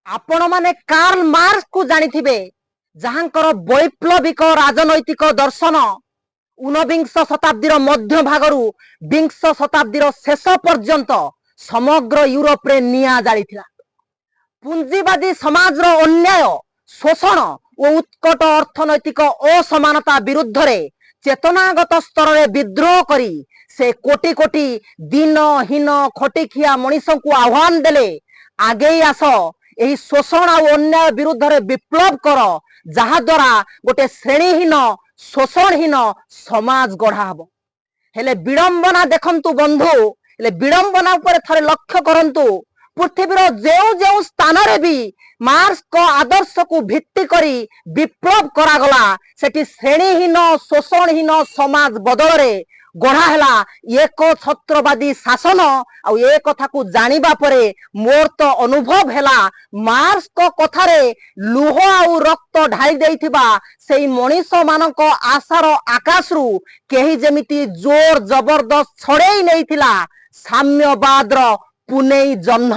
ଆପଣମାନେ କାର୍ଲ ମାର୍କ୍ସକୁ ଜାଣିଥିବେ, ଯାହାଙ୍କର ବୈପ୍ଳବିକ ରାଜନୈତିକ ଦର୍ଶନ ଊନବିଂଶ ଶତାବ୍ଦୀର ମଧ୍ୟ ଭାଗରୁ ବିଂଶ ଶତାବ୍ଦୀର ଶେଷ ପର୍ଯ୍ୟନ୍ତ ସମଗ୍ର ୟୁରୋପରେ ନିଆଁ ଜାଳିଥିଲା। ପୁଞ୍ଜିବାଦୀ ସମାଜର ଅନ୍ୟାୟ, ଶୋଷଣ ଓ ଉତ୍କଟ ଅର୍ଥନୈତିକ ଅସମାନତା ବିରୁଦ୍ଧରେ ଚେତନାଗତ ସ୍ତରରେ ବିଦ୍ରୋହ କରି ସେ କୋଟି କୋଟି ଦୀନହୀନ ଖଟିଖିଆ ମଣିଷଙ୍କୁ ଆହ୍ୱାନ ଦେଲେ, ଆଗେଇ ଆସ, ଏହି ଶୋଷଣ ଆଉ ଅନ୍ୟାୟ ବିରୁଦ୍ଧରେ ବିପ୍ଳବ କର, ଯାହାଦ୍ୱାରା ଗୋଟେ ଶ୍ରେଣୀହୀନ, ଶୋଷଣହୀନ ସମାଜ ଗଢା ହବ। ହେଲେ ବିଡମ୍ବନା ଦେଖନ୍ତୁ ବନ୍ଧୁ, ହେଲେ ବିଡମ୍ବନା ଉପରେ ଥରେ ଲକ୍ଷ୍ୟ କରନ୍ତୁ। ପୃଥିବୀର ଯେଉଁ ଯେଉଁ ସ୍ଥାନରେ ବି ମାର୍କ୍ସଙ୍କ ଆଦର୍ଶକୁ ଭିତ୍ତି କରି ବିପ୍ଳବ କରାଗଲା, ସେଠି ଶ୍ରେଣୀହୀନ, ଶୋଷଣହୀନ ସମାଜ ବଦଳରେ ଗଢା ହେଲା ଏକ ଛତ୍ରବାଦୀ ଶାସନ। ଆଉ ଏ କଥାକୁ ଜାଣିବା ପରେ ମୋର ତ ଅନୁଭବ ହେଲା, ମାର୍କ୍ସଙ୍କ କଥାରେ ଲୁହ ଆଉ ରକ୍ତ ଢାଳି ଦେଇଥିବା ସେଇ ମଣିଷ ମାନଙ୍କ ଆଶାର ଆକାଶରୁ କେହି ଯେମିତି ଜୋର ଜବରଦସ୍ତ ଛଡେଇ ନେଇଥିଲା ସାମ୍ୟବାଦର ପୁନେଇ ଜହ୍ନ।